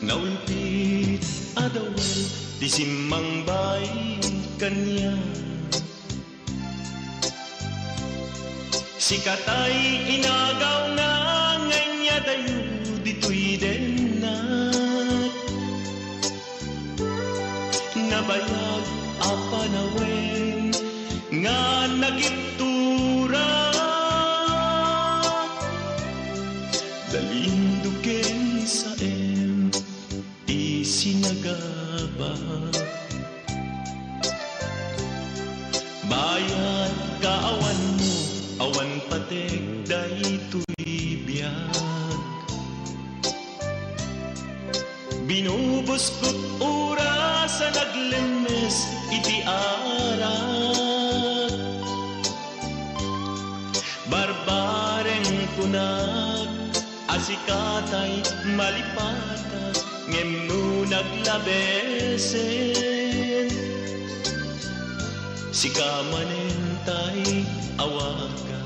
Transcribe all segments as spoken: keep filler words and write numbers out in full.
Naulpit a dawel ti simmangbay kaniak. Sikatay inagawna nga inyadayo ditoy dennak. Nabayag a panawen nga nakitturak. Dalinduken saem ti sinagaba. Bayat ka awanmo, awan patek daytoy biag. Binubuskot oras a naglemmes iti arak. Barbareng kunak a sikatay malipatak, ngem no naglabesen, sika manen tay awagan.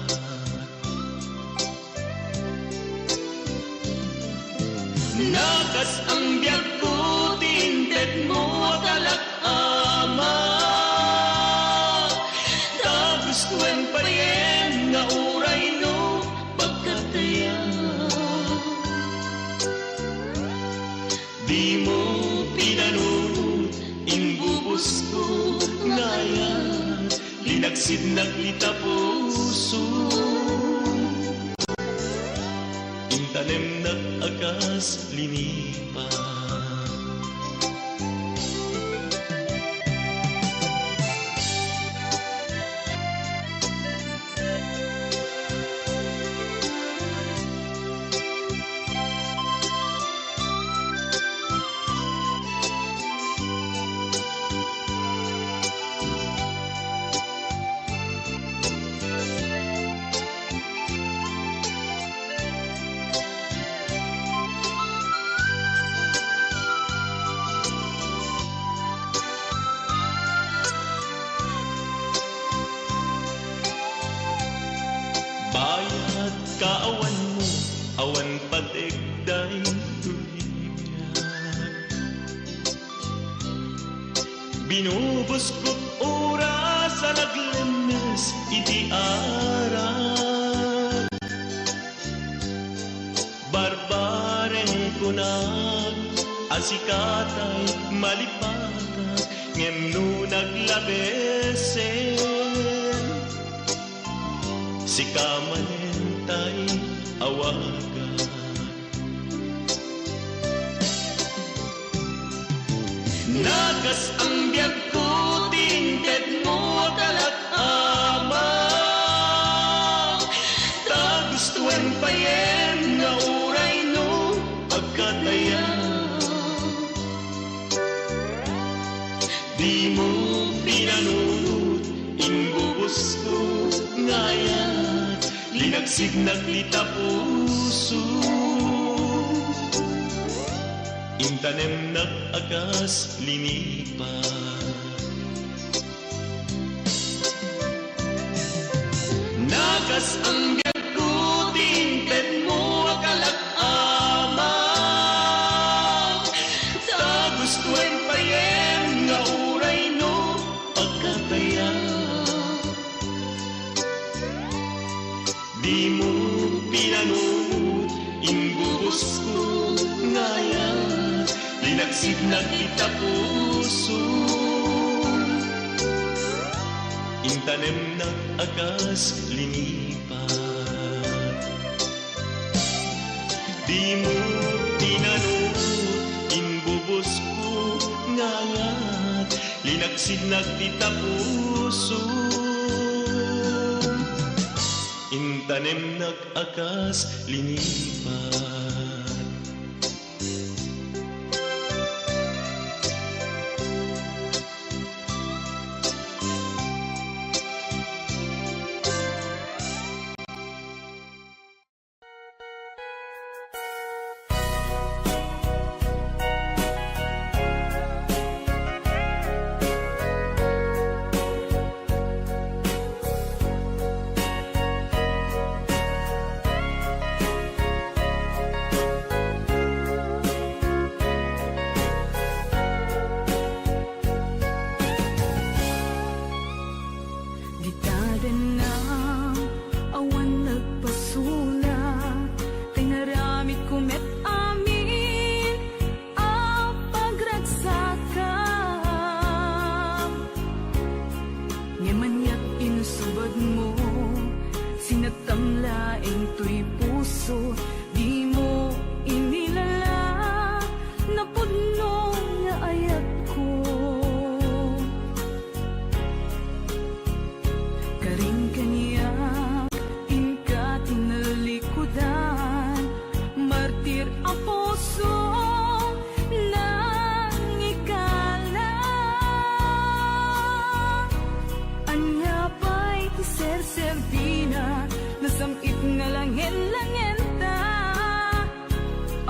Nakas-ang biagko ti intedmo a kalak, Ama. Ta gustoen payen nga uray no pagkatayan. Dimo pinanunot, imbubusko nga ayat, linaksidnak ti tapuso. Intanemnak a kas linipa. Bayat ka awanmo, awan patek daytoy biag. Binubuskot oras a naglemmes iti arak. Barbareng kunak a sikatay malipatak, ngem no naglabesen, sika manen tay awagan. Nakas-ang biagko ti intedmo a kalak, Ama. Ta gustoen payen nga uray no pagkatayan. Dimo pinanunot, imbubusko nga ayat, linaksidnak ti tapuso. Intanemnak a kas linipa. Nakas-ang biagko ti intedmo a kalak, Ama. Ta gustoen payen nga uray no pagkatayan. Dimo pinanunot, imbubusko nga ayat, linaksidnak ti tapuso. Intanemnak a kas linipa. Dimo pinanunot, imbubusko nga ayat, linaksidnak ti tapuso. Intanemnak a kas linipa. a puso nangikala. Ania pay ti serserbina, nasam-it nga langen-langenta.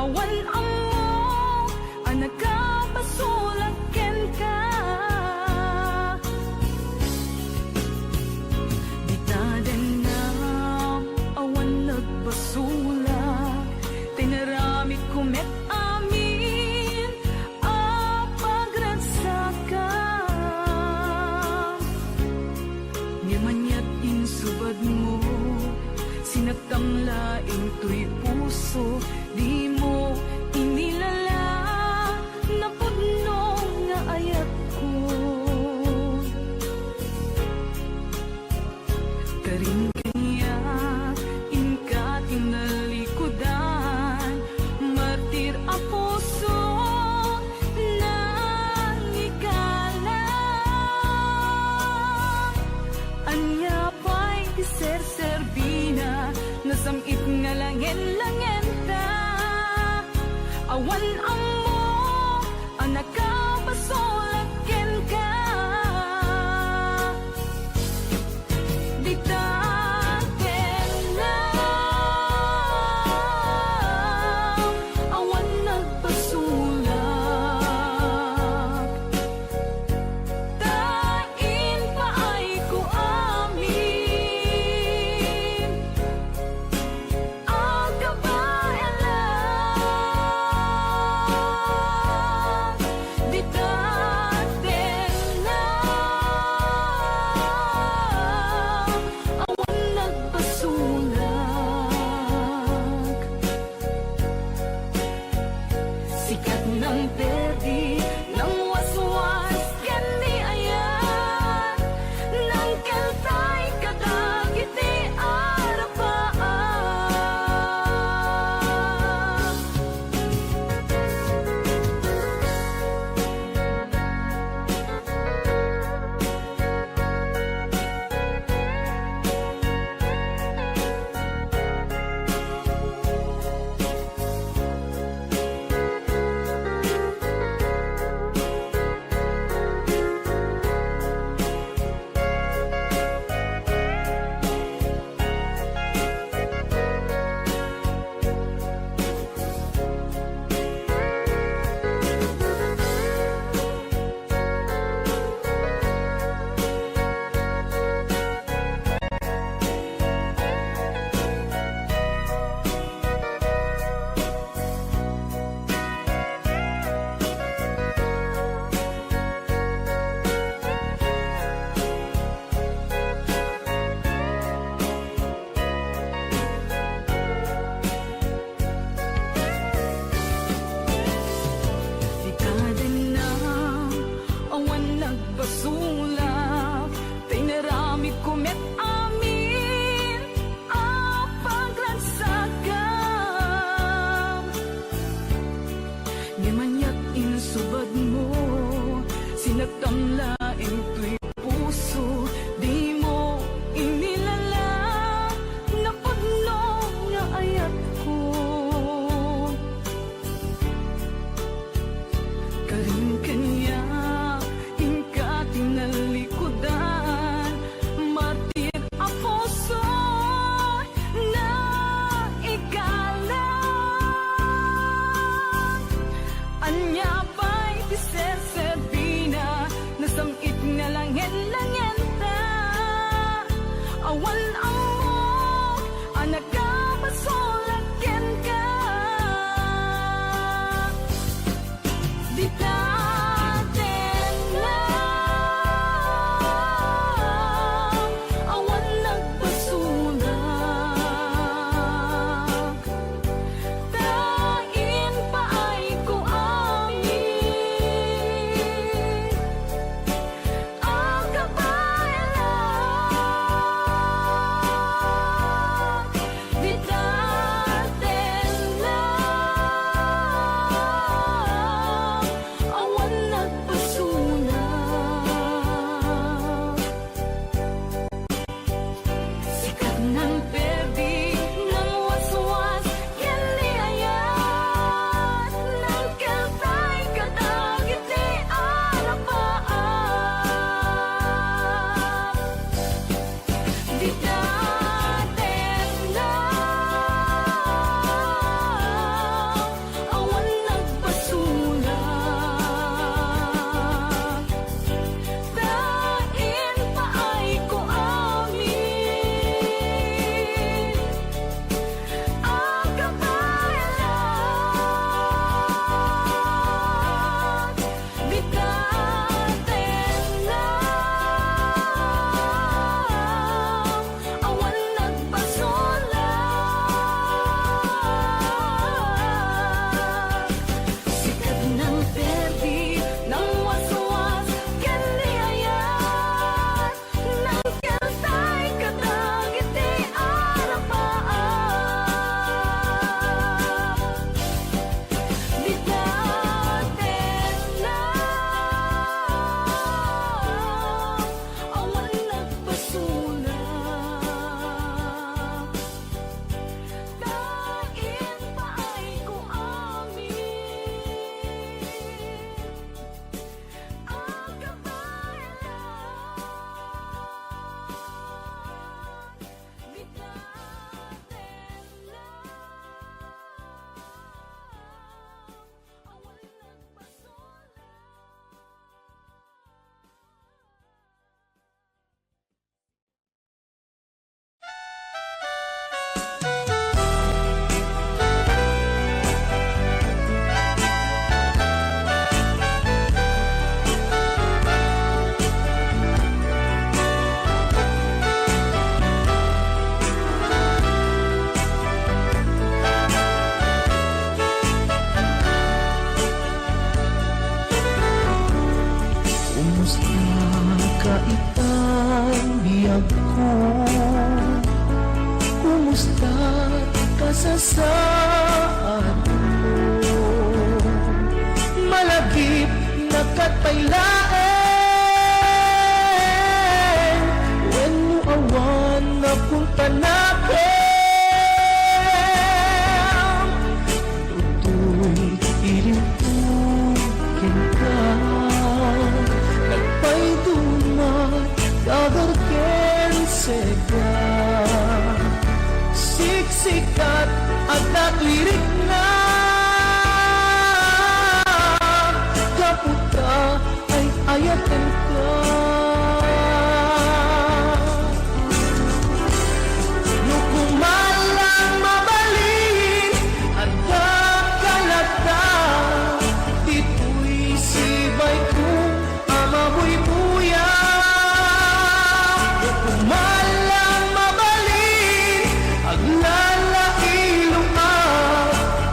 Awan ammo a nakapasulak kenka. Dita dengngam, awan nagpasulak, tinaramidko met amin a pagragsakam. Ngem aniat insubadmo, sinaktam laeng toy puso, dimo inilala napudno nga ayatko. Karin kaniak, inka ti nalikudan, martir a puso nangikala. Ania pay ti serserbina, nasam-it nga langen-langenta. Awan ammo a nakapasulak kenka. Dita dengngam, awan nagpasulak. Ta impaayko amin a kabaelan. sasaadmo. Malagipna ket pay laeng wenno awan a pangpanakem. Toy ilinto kenka, nagpayduma, dagar ken sega. Siksikat, adda toy rikna, gapu ta ay-ayatenka. No kumalang mabalin, adda kalata, ditoy sibayko a mabuybuya. No kumalang mabalin, aglalailo a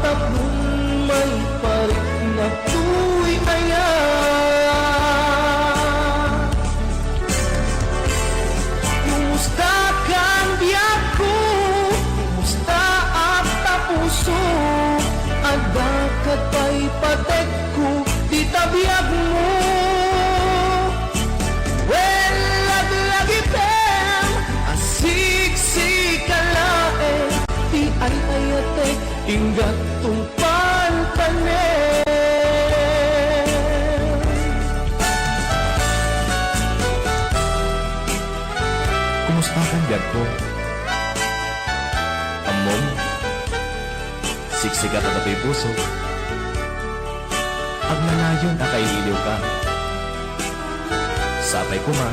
tapno maipariknak toy ayat. Kumusta kan biagko? Kumusta at tapuso? Adda ket pay patekko dita biagmo? Wen, laglagipen a siksika laeng ti ay-ayatek, inggat tungpal tanem. Kumusta kan biagko? Ammom, siksika ta datoy puso. Agnanayon a kailiwka. Sapay koma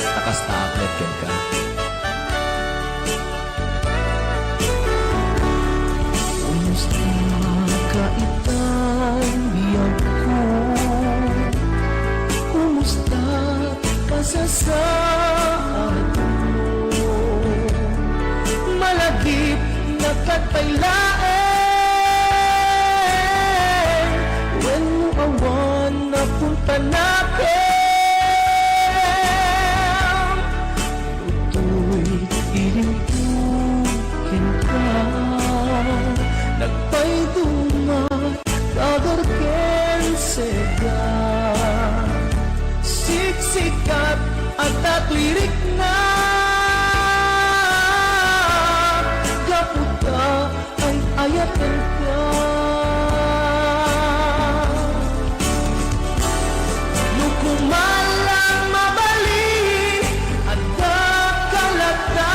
ta kasta ak met kenka. Kumusta ka itan biagko? Kumusta kasasaadmo? Malagipna ket pay laeng wenno awan a pangpanakem. Toy ilinto kenka, nagpayduma, dagar ken sega. Siksikat, adda toy rikna, gapu ta ay-ayatenka. No kumalang mabalin, adda kalata,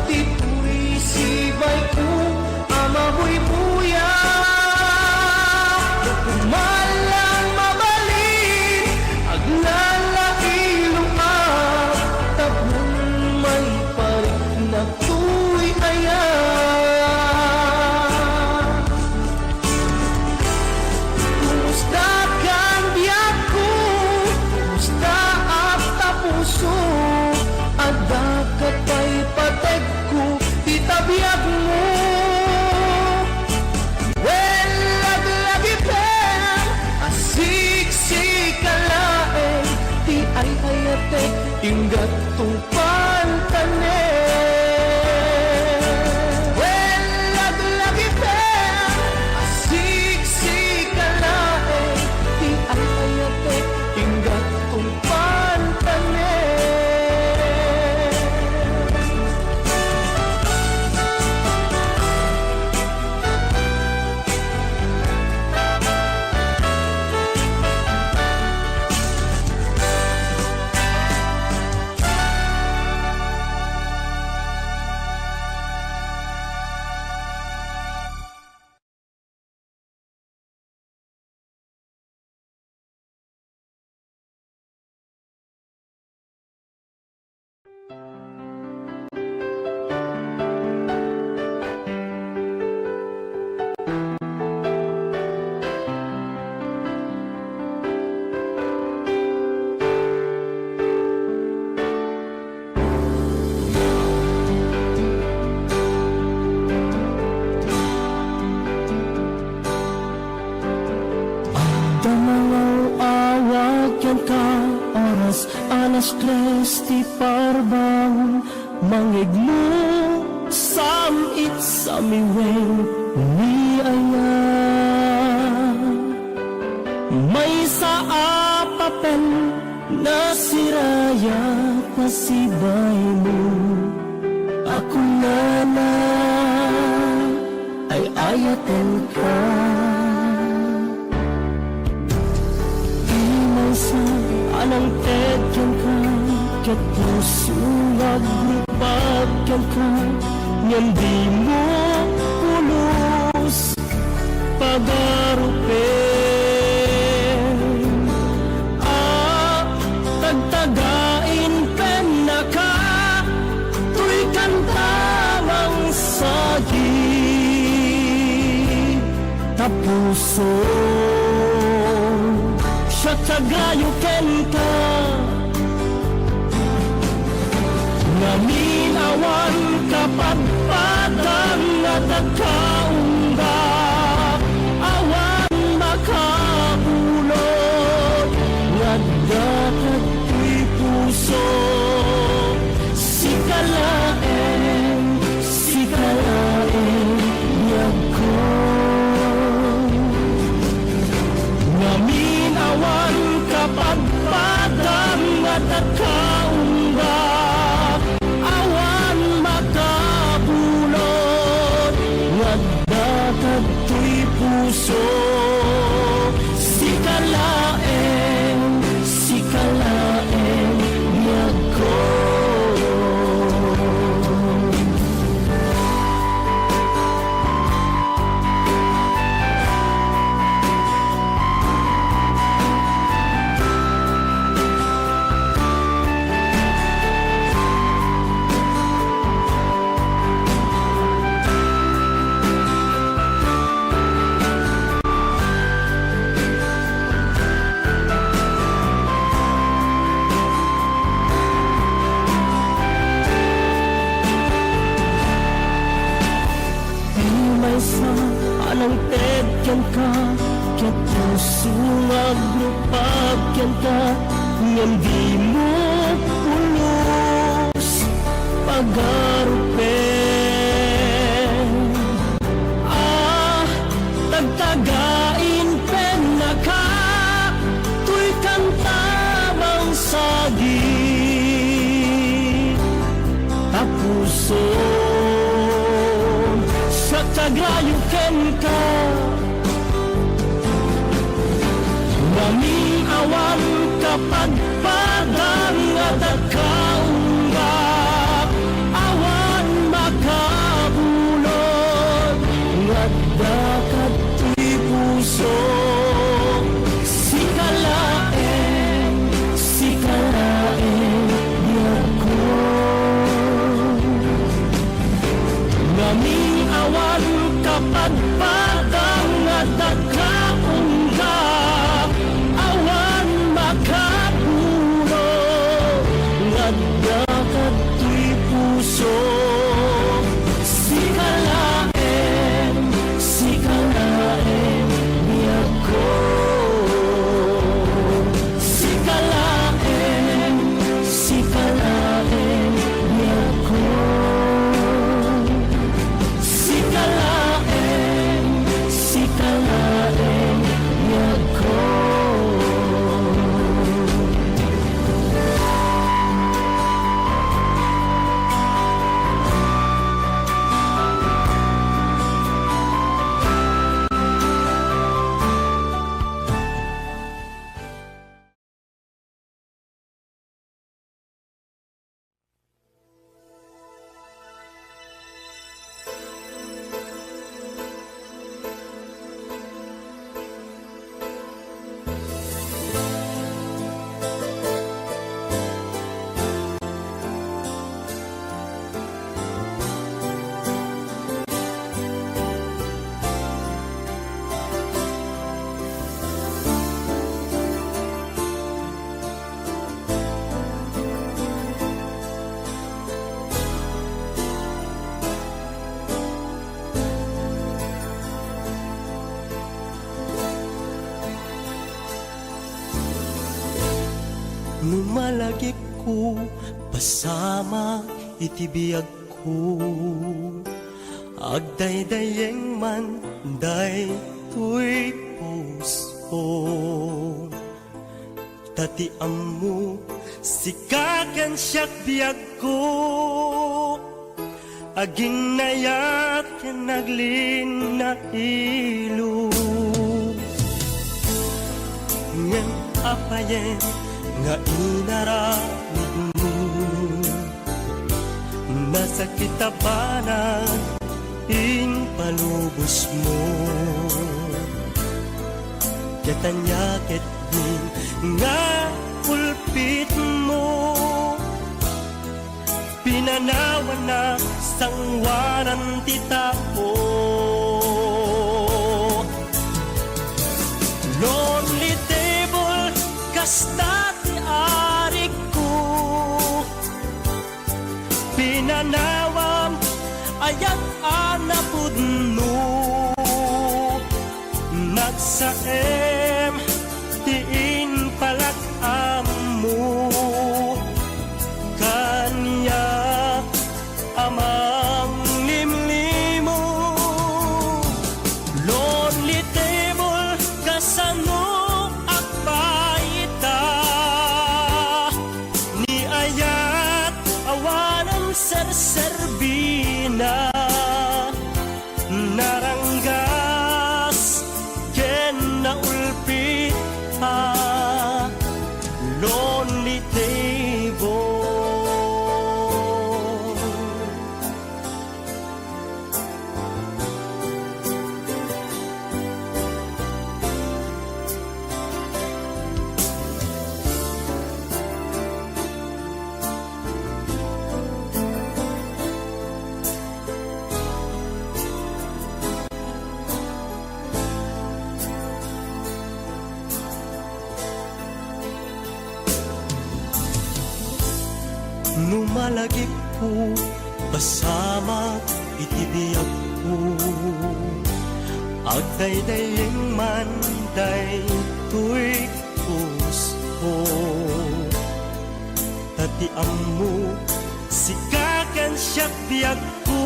ditoy sibayko a mabuybuya. No kumalang mabalin, aglalailo a tapno maipariknak toy ayat. Kumusta kan biagko? Kumusta at tapuso? Adda ket pay patekko dita biagmo? Wen, laglagipen a siksika laeng ti ay-ayatek, inggat tungpal tanem. Wen, laglagipen a siksika laeng ti ay-ayatek, inggat tungpal tanem. Adda mangaw-awat kenka, oras alas tres ti parbangon, mangngegmo, saan It's a me way ni aya. Maysa a papel nasirayak, nasibay mo. Ako nana ay ayaten ka. Ti maysa a nangted kenka, ket puso nga agrupag kenka, ngem dimo pulos pagarupen. A tagtagain pennaka, toy kanta mangsagi. Ta puso, siak ti agrayo kenka. Ngamin awan kapadpadang nga tagkaungga, awan makabulod nga adda kadtoy puso. Sika laeng, sika laeng, biagko. Ngamin awan kapadpadang nga tagkaungga, awan makabulod nga adda kadtoy puso. Sika laeng, sika laeng, biagko. Ti maysa a nangted kenka, ket puso nga agrupag kenka, ngem dimo pulos pagarupen. A tagtagain pennaka, toy kanta mangsagi. Ta puson, siak ti agrayo kenka. Ngamin awan kapadpadang nga tagkaungga, awan makabulod nga adda kadtoy puso. Sika laeng, sika laeng, biagko. Ngamin awan kapadpadang nga tagkaungga, awan makabulod nga adda kadtoy puso. Sika laeng, sika laeng, biagko. Sika laeng, sika laeng, biagko. Sika laeng, sika laeng, biagko. No malagipko, pasamak iti biagko. Agdaydayeng man daytoy puso, ta ti ammo, sika ken siak biagko, aginnayat ken aglinnailo. Ngem apayen nga inaramidmo? Nasakit a banag impalubosmo. Ket ania ketdin nga ulpitmo? Pinanawannak sangoanan ti tao. Lonely table, kasta ti arigko. Pinanawam, ayat a napudno. Nagsaem ti impalak ammo kaniak a manglimlimo. Lonely table, kasano agpaita? Ni ayat awanen serserbina, naranggas ken naulpit a lonely table. No malagipko, pasamak iti biagko. Agdaydayeng man daytoy pusko. Ta ti ammo, sika ken siak biagko,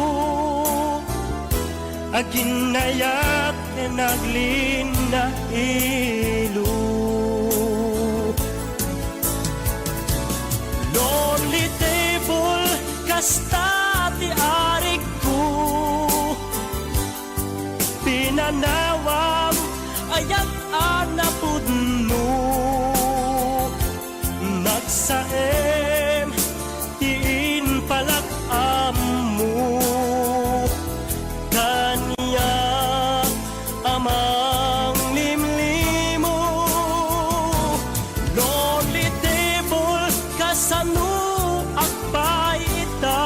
aginnayat ken aglinnailo. Lonely table, kasta ti arigko. Pinanawam, ayat a napudno. Nagsaem ti impalak ammo kaniak a manglimlimo. Lonely table, kasano agpaita?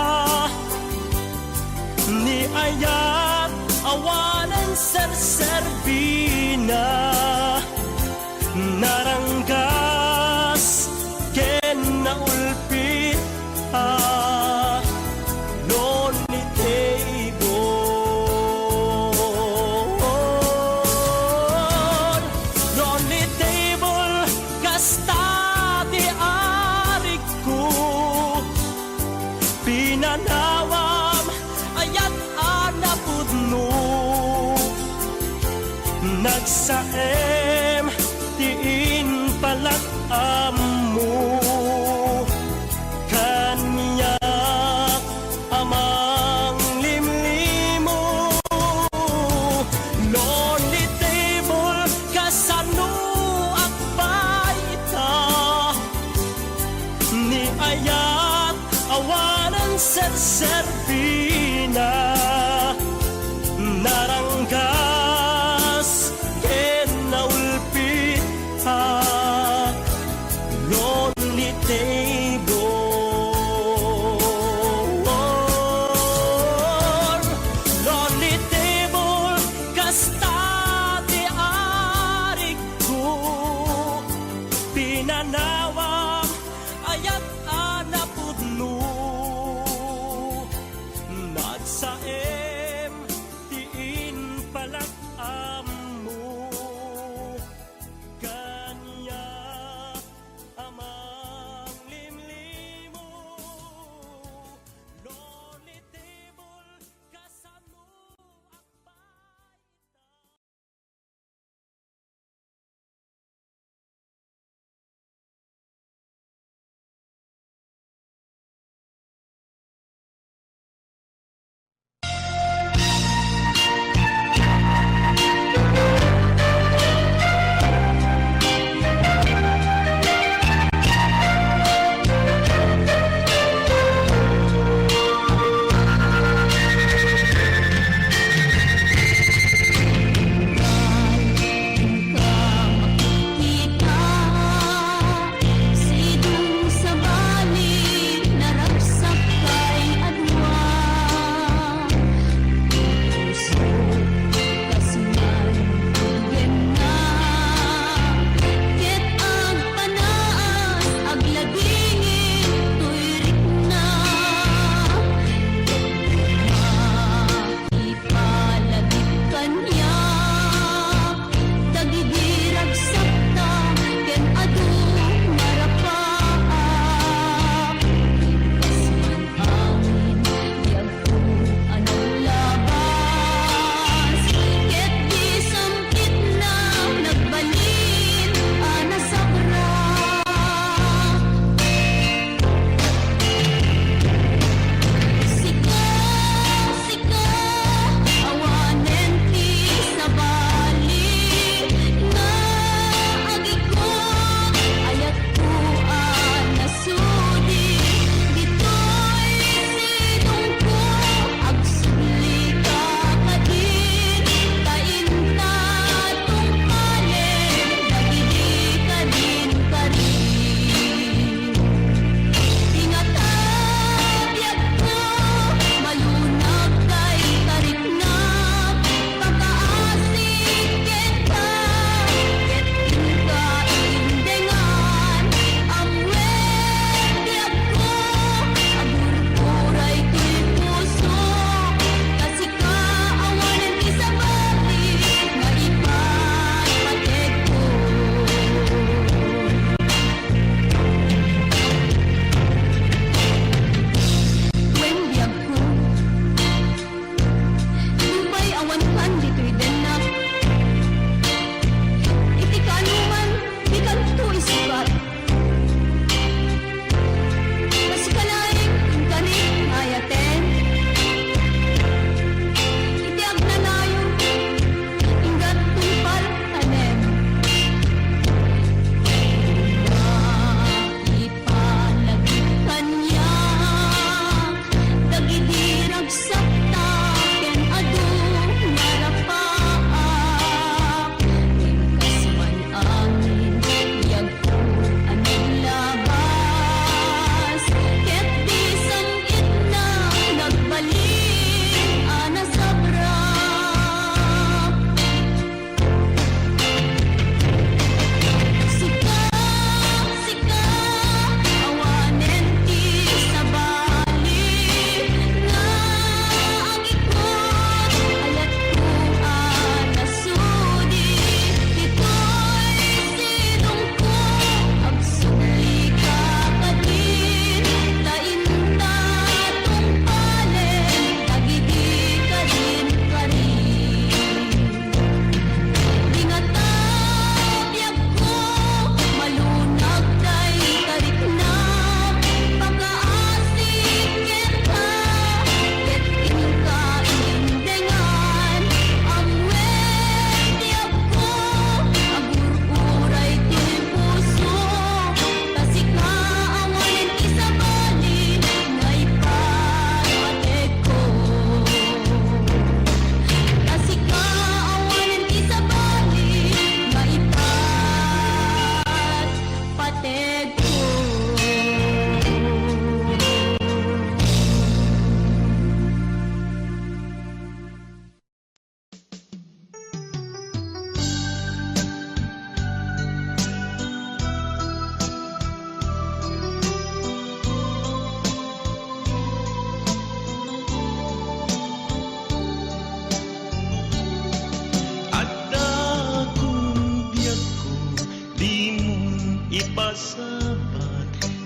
Ni ayat awanen serserbina, naranggas ken naulpit a lonely table. Lonely table, kasta ti arigko. Pinanawam, ayat a napudno. Nagsaem ti impalak ammo kaniak a manglimlimo. Lonely table, kasano agpaita? Ni ayat awanen serserbina, naranggas ken naulpit a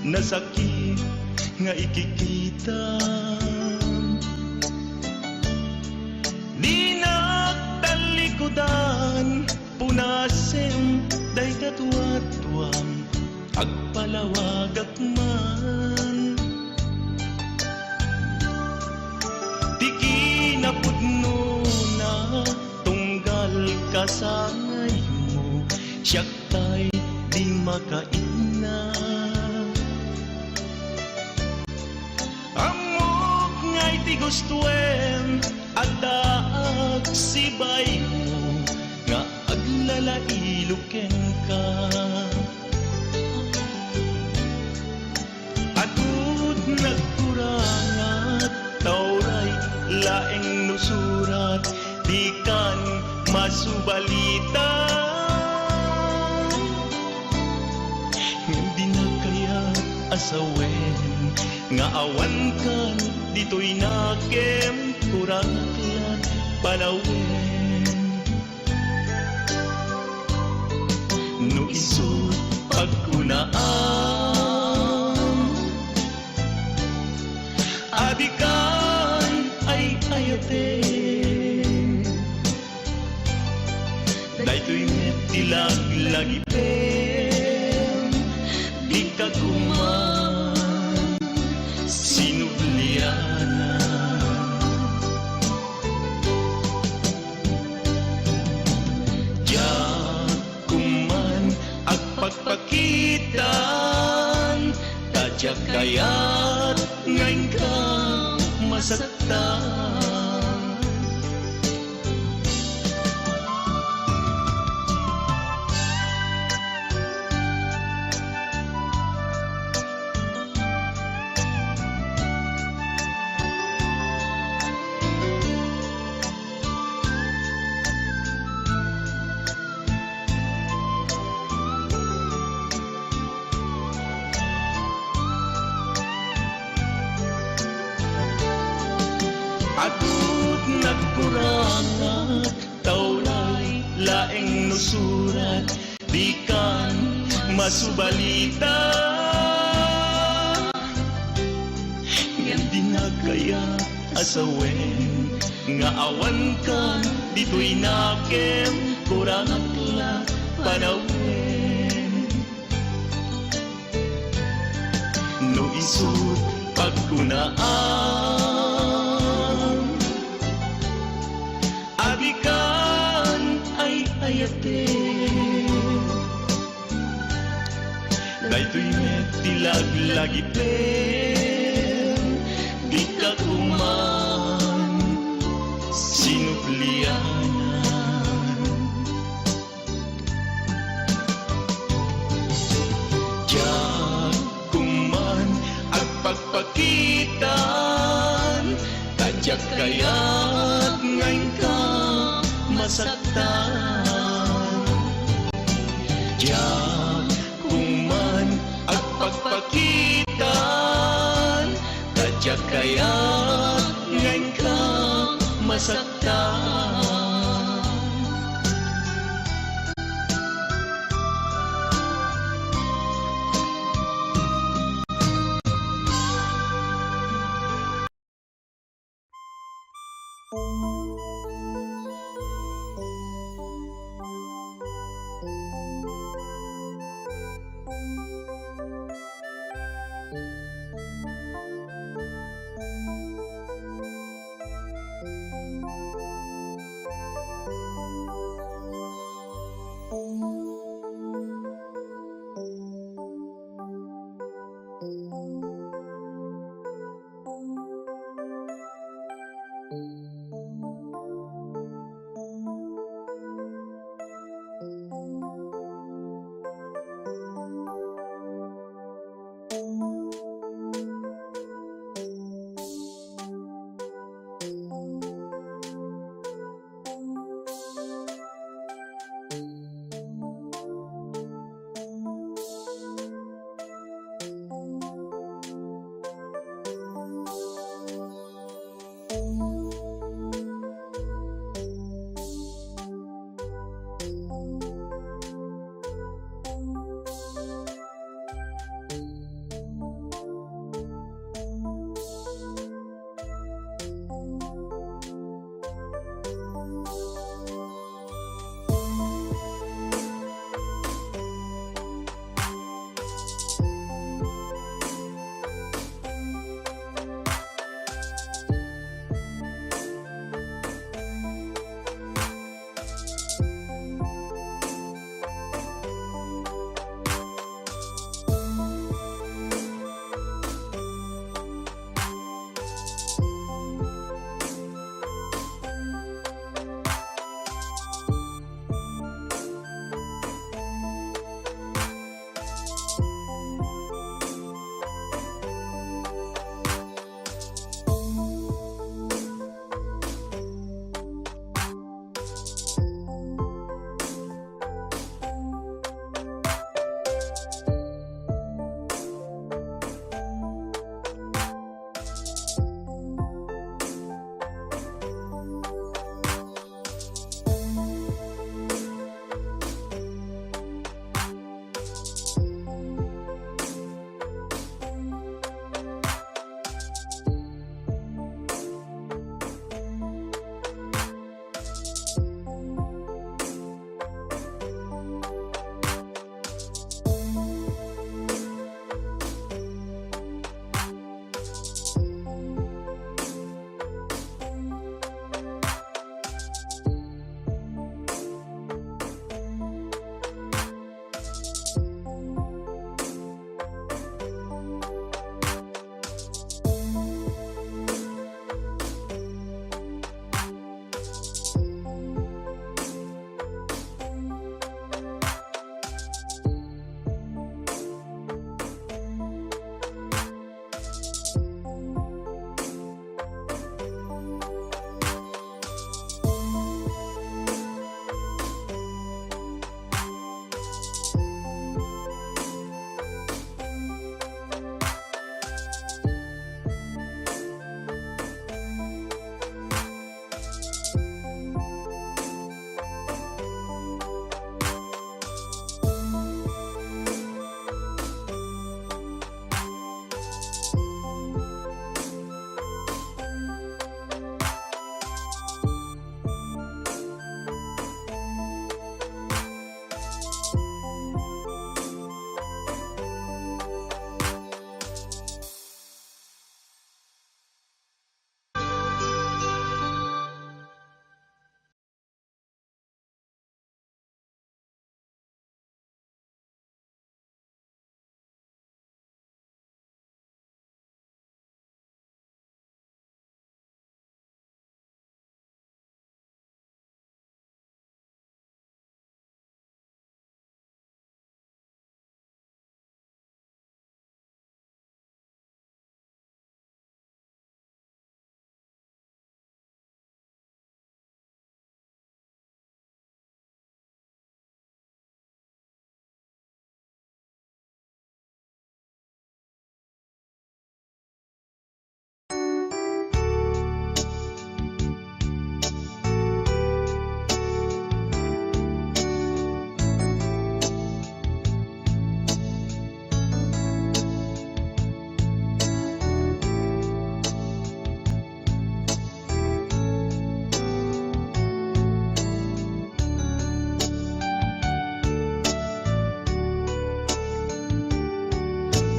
Nasakit nga ikikita. Dinak tallikudan, punasem dayta tuatuam, agpalawagak man. Ti kinapudnona, tunggal kasangaymo, siak tay di makaina. Ammok nga iti gustoem, addaak sibaymo nga aglalailo kenka. Adu ti nagkurangat, ta uray laeng no surat, dikan masubalita. Ngem dinak kayat a sawen nga awankan ditoy nakem, kurangak lat panawen. No isu ti pagkunaam, a dikan ay-ayaten. Daytoy met ti laglagipem, dika koma sinublianan. Diak koma agpakpakitan, ta diak kayat nga inka masaktan. Adu ti nagkurangat, ta uray laeng no surat, dikan masubalita. Ngem dinak kayat a sawen nga awankan ditoy nakem, kurangak lat panawen. No isu ti pagkunaam, a dikan ay-ayaten. Daytoy met ti laglagipem, dika koma sinublianan. Diak koma agpakpakitan, ta diak kayat nga inka masaktan. Diak koma agpakpakitan, ta diak kayat nga inka masaktan.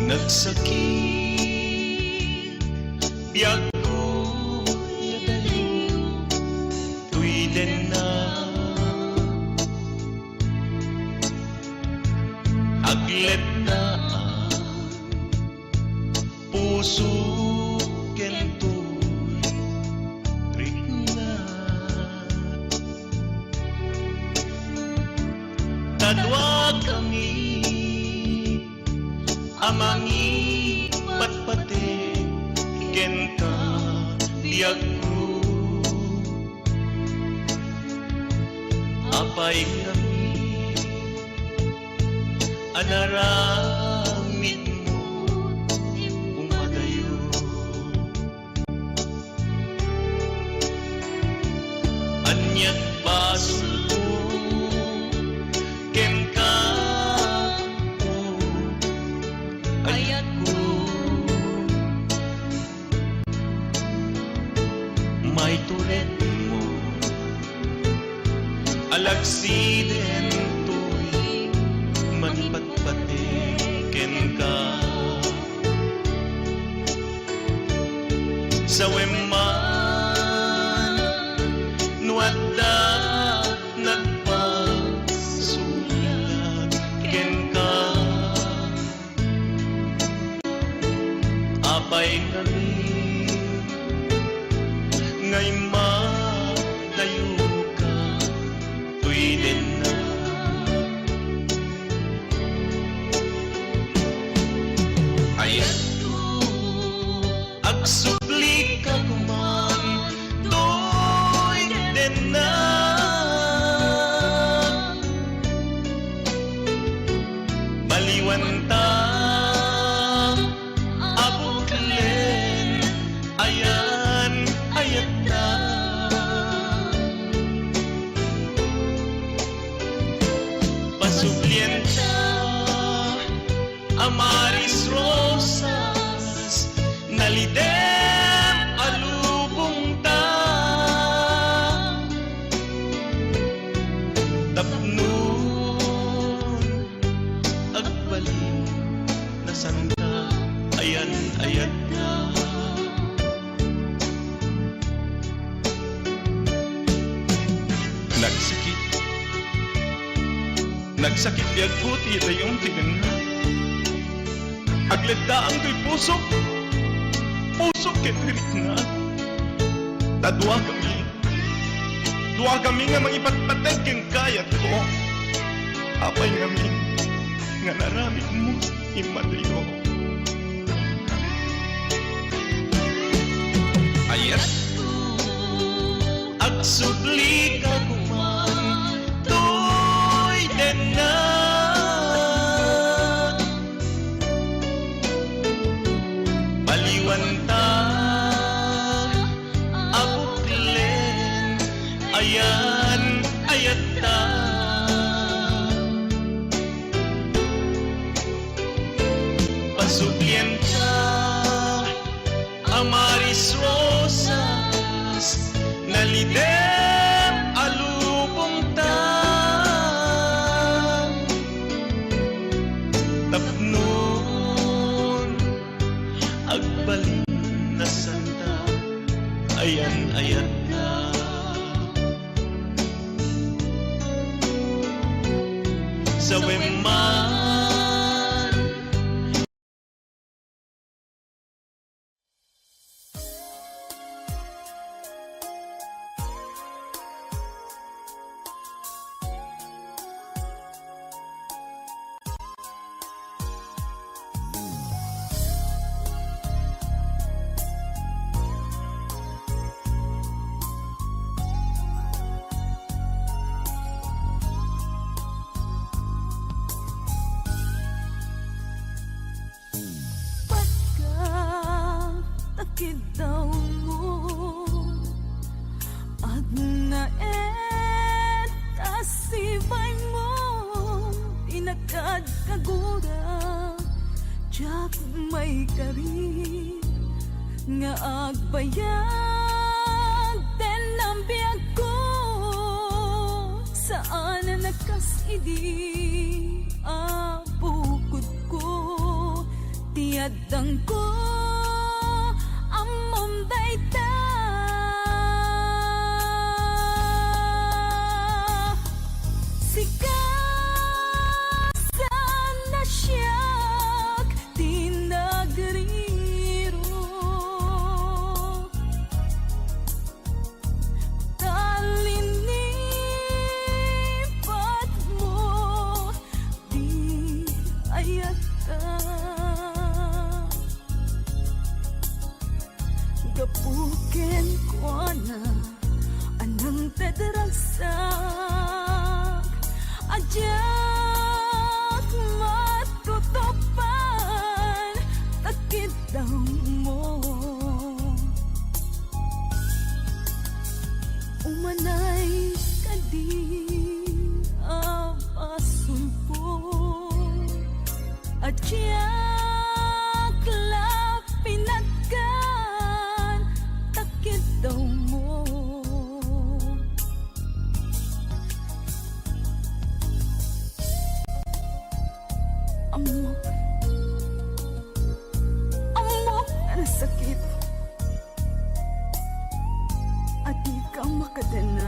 Nagsakit biagko nga dayo, toy denna. Agledda a puso ken toy rikna. Ta duakami a mangipatpateg kenka, biagko. Apay ngamin a naramidmo umadayo? Ania't basolko kenka, o ayatko? Maituredmo, alaksiden toy mangipatpateg kenka. Sawem man no adda nagpasulat kenka. Apay ngamin nga immadayoka, toy denna. Ayatko, agsublika koman, toy denna. Baliwanta a buklen, ayan-ayatta. Pasublienta a Maris Rosas, nalidem a lubongta. Tapno agbalin a santa, ayan-ayatta. Nagsakit. Nagsakit biagko ti idayom ti denna. Agleddaang toy pusok. Pusok ket rikna. Ta duakami. Duakami nga mangipatpateg kenka, ayatko. Apay ngamin nga naramidmo immadayo? Ayatko, agsublika koman, toy denna. Baliwanta a buklen, ayan-ayatta. Pasublienta a Maris Rosas, nalidem a lubongta. Tapno agbalin a santa, ayan-ayatta. Sawem man. Pagka takidawmo, agnaed a sibaymo, inakad kagura, diak maikari nga agbayag den biagko. Saan a nakas idi a bukodko, Ti addangko, ammom dayta. Sika saan a siak ti nagriro. Talinipat mo di ayat ka. Gapu kenkuana a nangted ragsak, a diak matutupan ta kiddaw mo. Umanay kadi a basolko, a diak la pinatgan ta kiddaw mo. Ammok, ammok a nasakit a dika makadenna.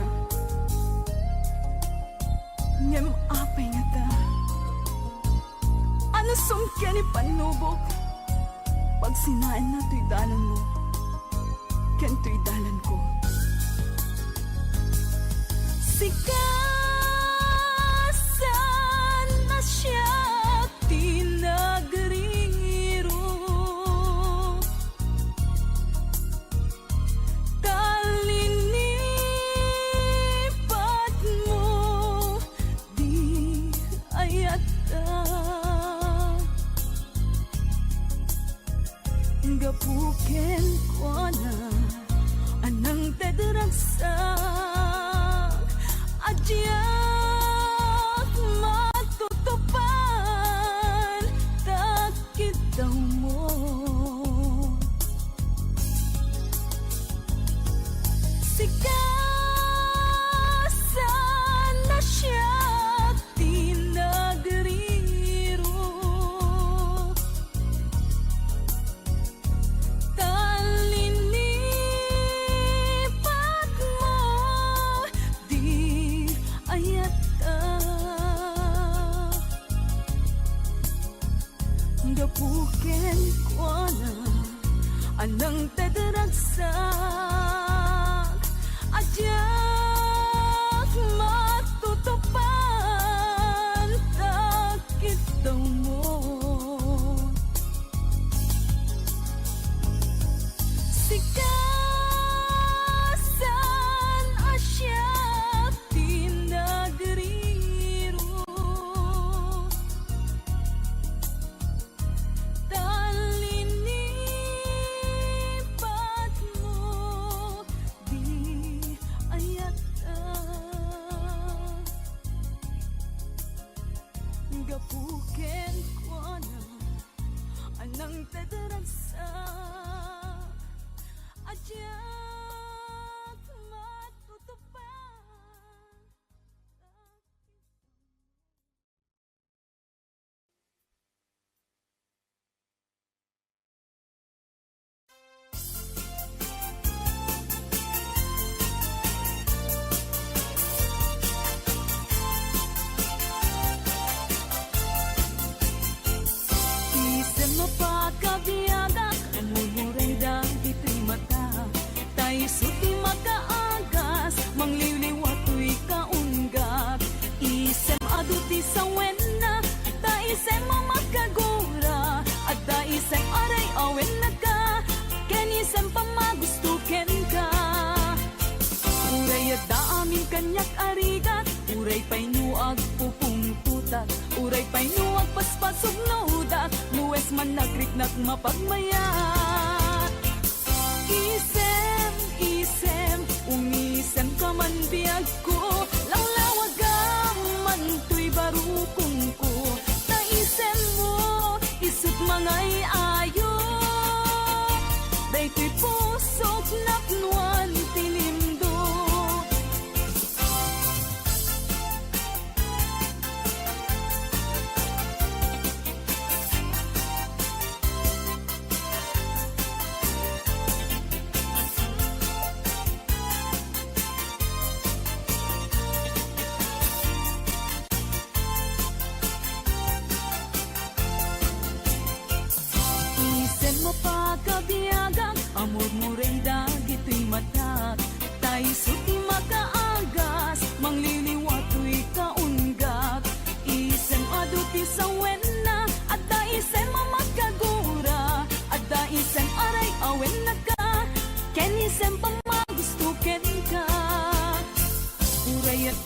Ngem apay ngata? Anusum ken ipannubok? Pagsinaenna toy dalanmo ken toy dalanko. Sika saan a siak ti nagriro. Talinipat mo di ayat ta. Gapu kenkuana a nangted ragsak, a diak matutupan ta kiddaw mo. Sika saan a siak ti nagriro. Talinipat mo di ayat ta. Gapu kenkuana a nangted ragsak, a diak matutupan ta kiddaw mo. Sika saan a siak ti nagriro. Talinipat mo di ayat ta. Gapu kenkuana a nangted ragsak, a diak matutupan. Isem a pakabiagak, ammom uray dagitoy mata. Ta isu ti makaagas, mangliwliwa toy kaunggak. Isem adu ti sawenna, ta isem a makagura. Adda isem a ray-awenna ka, ken isem pammagusto kenka. Uray adda amin kaniak a rigat, uray pay no agpupungtotak, uray pay no agpaspasugnodak, no wes man nagriknak mapagmayat. Isem, isem, umisemka man biagko, lawlawagam man toy barukongko. Ta isemmo, isut mangay-ayo, daytoy pusok napnoan ti limdo.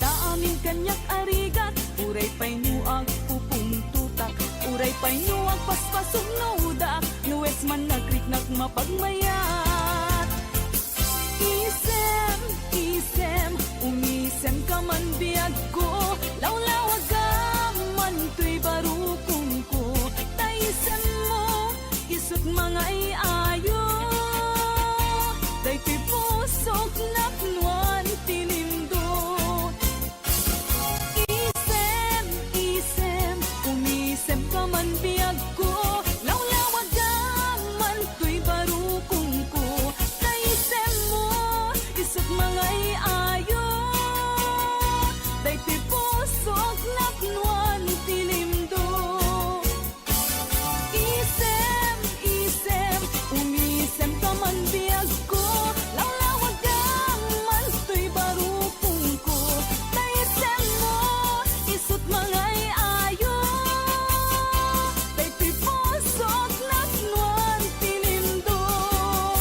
Ta amin kaniak a rigat, uray pay no agpupungtotak, uray pay no agpaspasugnodak, no wes man nagriknak mapagmayat. Isem, isem, umisem ka man biagko, lawlawagam man toy barukongko, ta isemmo, isut' mangay-ayo, daytoy pusok napnoan ti limduk. Isem, isem, umisem ka man biagko, lawlawagam man toy barukongko, ta isemmo, isut' mangay-ayo, daytoy pusok napnoan ti limduk. Isem, isem, umisem ka man biagko, lawlawagam man toy barukongko, ta isemmo, isut' mangay-ayo, daytoy pusok napnoan ti limduk.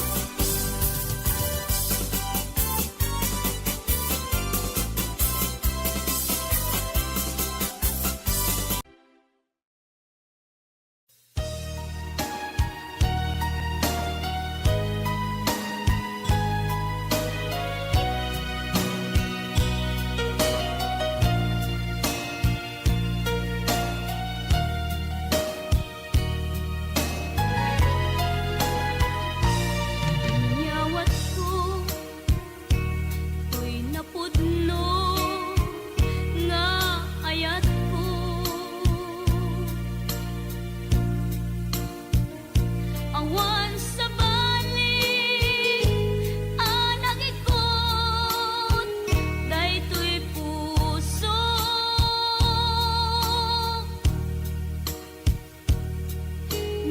Inyawatko toy napudno nga ayatko. Awan sabali a nagikot daytoy puso.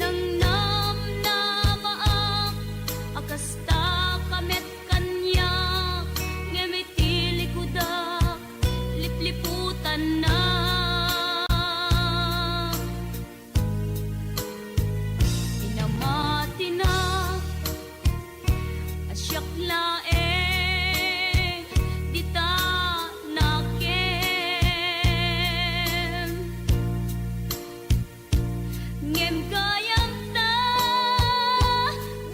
Nangnamnamaak a kasta ka met kaniak, ngem iti likudak, lipliputannak. Inamatinak a siak laeng dita nakem. Ngem gayam ta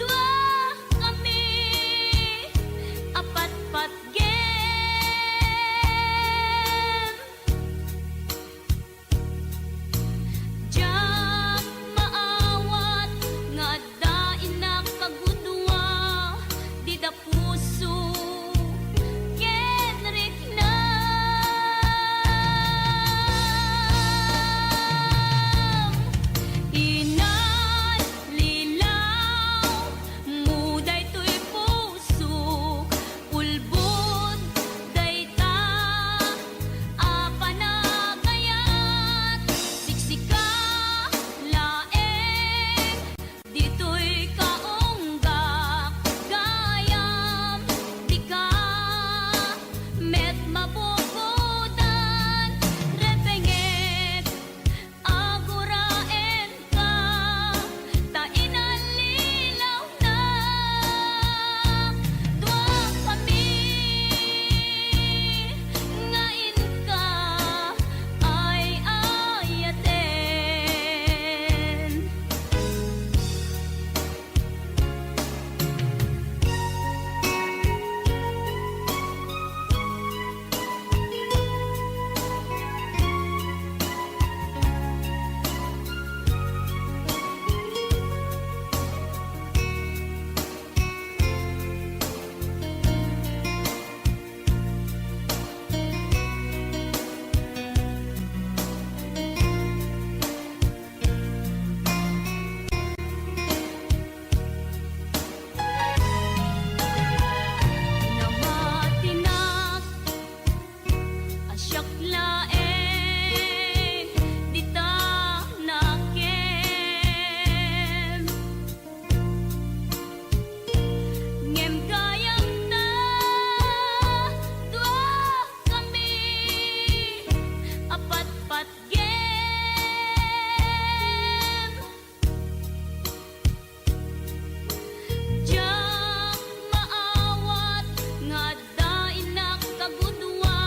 dua kami a patpatgem. Diak maawat nga adda innak a gudua dita puso ken riknam. Inallilaw mo daytoy puso, ulbod dayta a panagayat, siksika laeng ditoy kaunggak gayam, dika met mabukodan, repengek, aguraenka, ta inallilaw na dua kami nga inka ay-ayaten. Namatinak a siak laeng dita nakem. Ngem gayam ta dua kami a patpatgem. Diak maawat nga adda innak a gudua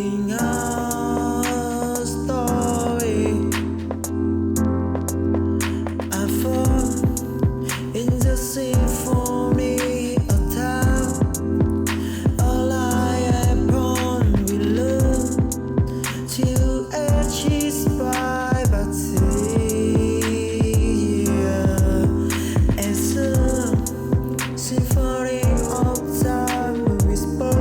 Sing a story. I fall in the symphony of time. All I have on below. Two edges by but see. It's a symphony of time whisper.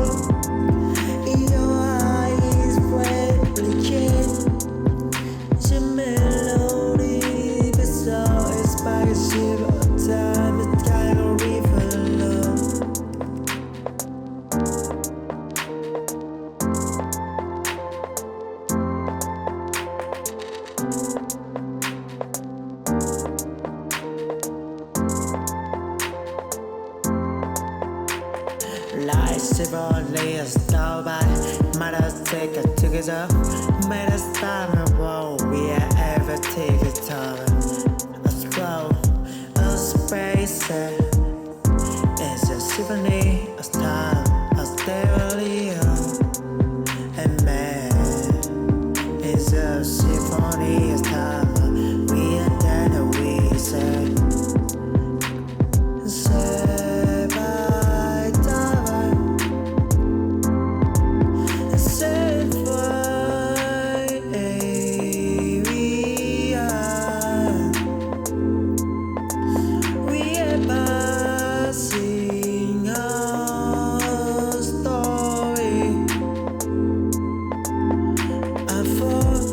In your eyes, red change. The melody, the soul is by the shape of time, the title river love. Life several layers down by matters take it together. Matters time and war we are ever take it over. A scroll, a space, it's a symphony of time, a stereo. And man, it's a symphony of time. We are dead and we say, say bye, bye. Say bye, we are. We are passing a story. I fall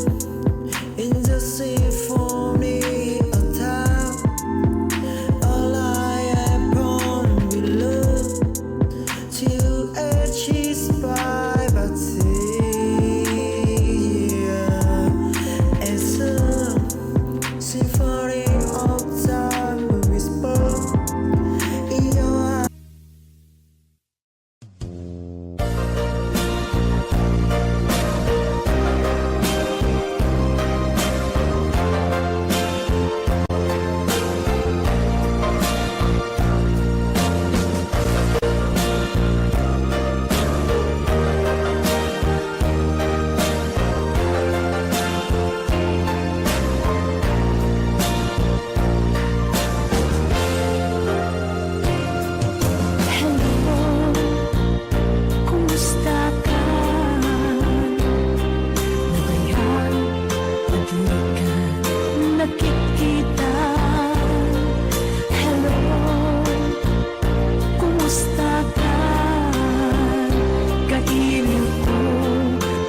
in the symphony of time. All I have on below. Two edges by but see. It's a symphony of time whisper in your eyes. Hello, kumusta ka? Nabayan, pagilikan, nakikita. Hello, kumusta ka? Kailiw ko,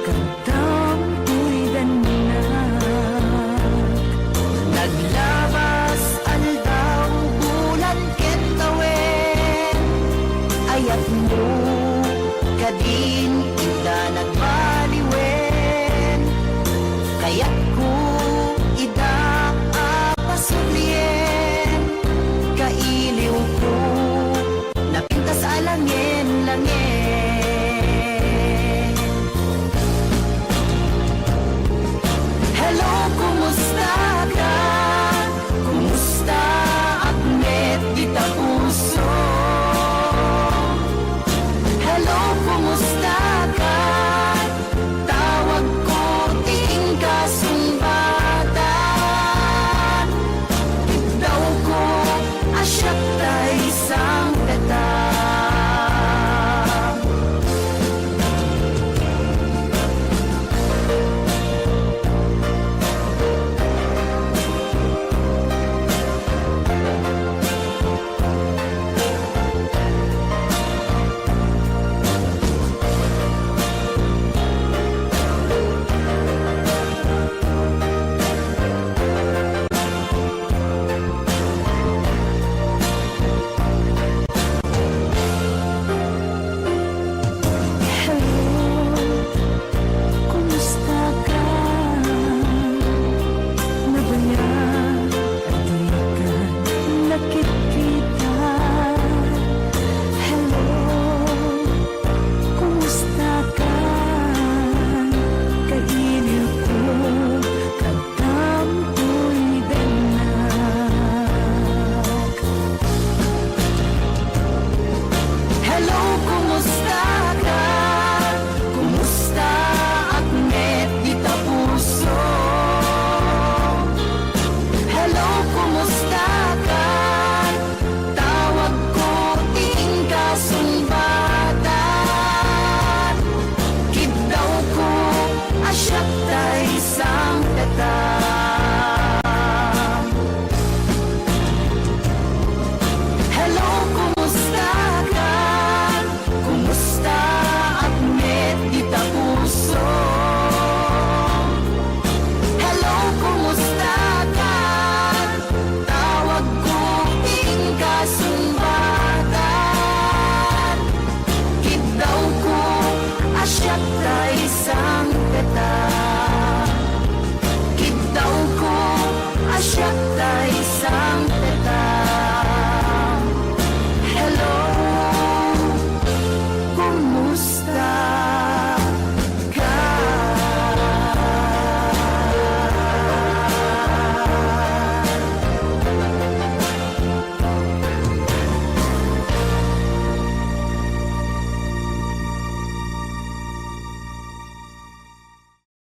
kadamtoy dannak. Naglabas aldaw, bulan ken tawen, ayatmo kadin